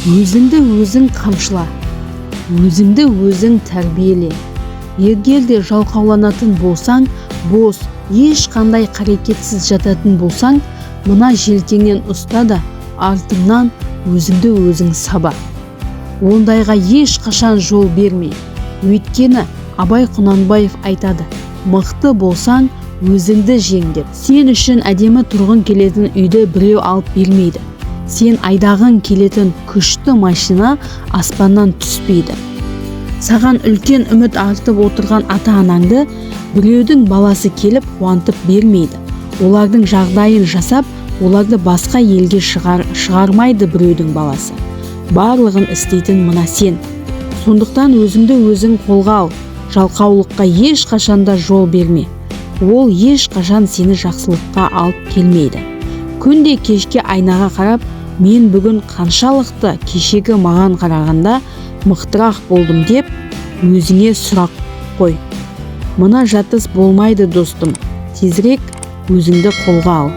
Өзіңді өзің қамшыла, өзіңді өзің тәрбиеле. Егер де жалқауланатын болсаң, бос, ешқандай қарекетсіз жататын болсаң, мына желкеңнен ұста да, артыңнан өзіңді өзің саба. Ондайға ешқашан жол берме. Өйткені Абай Құнанбаев айтады: «Мықты болсаң, өзіңді жең», – деп. Сен үшін әдемі тұрғың келетін үйді біреу алып бермейді. Сен айдағың келетін күшті машина аспаннан түспейді. Саған үлкен үміт артып отырған ата-анаңды біреудің баласы келіп қуантып бермейді. Олардың жағдайын жасап, оларды басқа елге шығармайды біреудің баласы. Барлығын істейтін мына сен. Сондықтан өзіңді өзің қолға ал. Жалқаулыққа ешқашан да жол берме. Ол ешқашан сені жақсылыққа алып келмейді. Күнде кешке айнаға қарап, мен бүгін қаншалықты кешегі маған қарағанда мықтырақ болдым деп өзіңе сұрақ қой. Мына жатыс болмайды, достым. Тезірек өзіңді қолға ал.